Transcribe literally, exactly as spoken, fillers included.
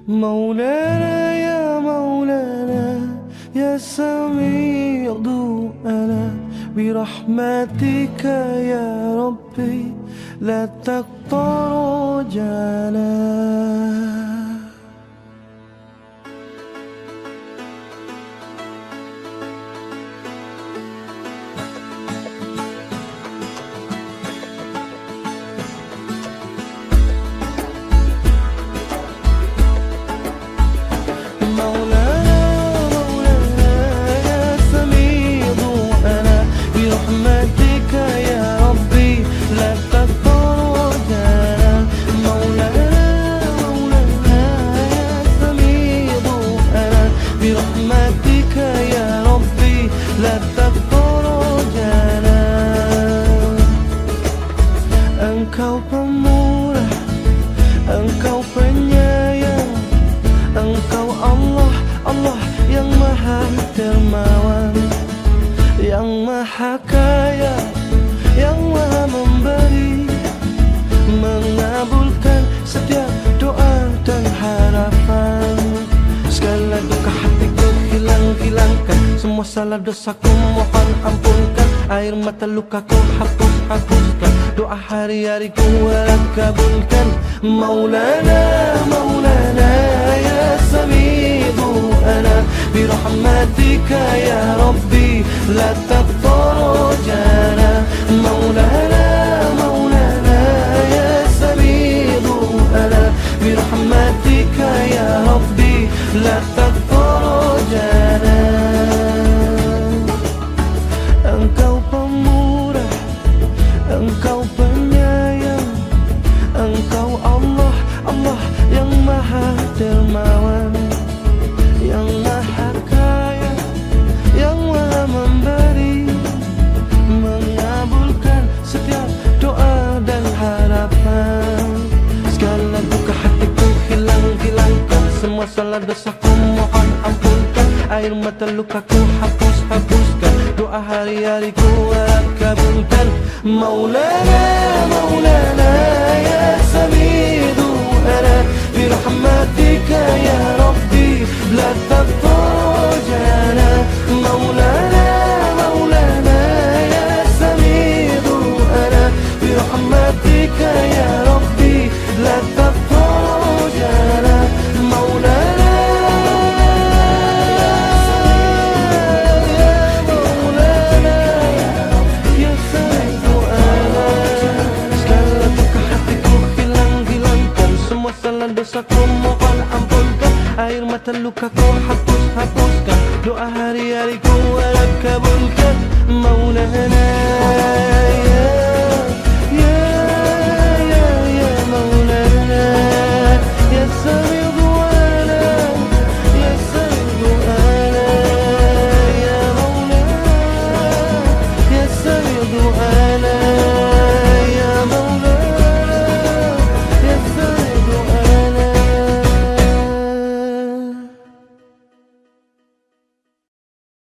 مولانا يا مولانا يا سميع دعانا، برحمتك يا ربي لا تقطع رجانا. مولانا، مولانا، يا سميع دعانا، برحمتك يا ربي لا تقطع رجانا. مولانا، مولانا، يا سميع دعانا، برحمتك يا ربي لا تقطع رجانا. Engkau Pemurah, Engkau Penyayang, Engkau Allah, Allah yang Maha Dermawan, yang Maha Kaya, yang Maha Memberi, mengabulkan setiap doa dan harapan. Segala duka hatiku hilang, hilangkan, semua salah dosa ku mohon ampunkan, air mata lukaku hapus, hapuskan, doa hari-hari ku harap kabulkan. مولانا، مولانا، يا سميع دعانا، برحمتك يا ربي لا تقطع رجانا. مولانا، مولانا، يا سميع دعانا، برحمتك يا ربي لا تقطع رجانا. Engkau Pemurah, Engkau Penyayang, Engkau Allah, Allah yang Maha Dermawan, yang Maha Kaya, yang Maha Memberi, mengabulkan setiap doa dan harapan. Segala duka hatiku hilang, hilangkan, semua salah dosa ku mohon ampunkan, air mata lukaku hapus, hapuskan, doa hari-hari ku harap kabulkan. مولانا، مولانا، يا سميع دعانا، برحمتك يا ربي لا تقطع رجانا. مولانا، مولانا، يا سميع دعانا، برحمتك يا ربي لا تقطع رجانا. مولانا، يا مولانا، يا سميع دعانا. Segala duka hatiku hilang, hilangkan, semua salah dosaku mohon ampunkan, air mata lukaku hapus, hapuskan, doa hari-hari ku harap kabulkan. مولانا،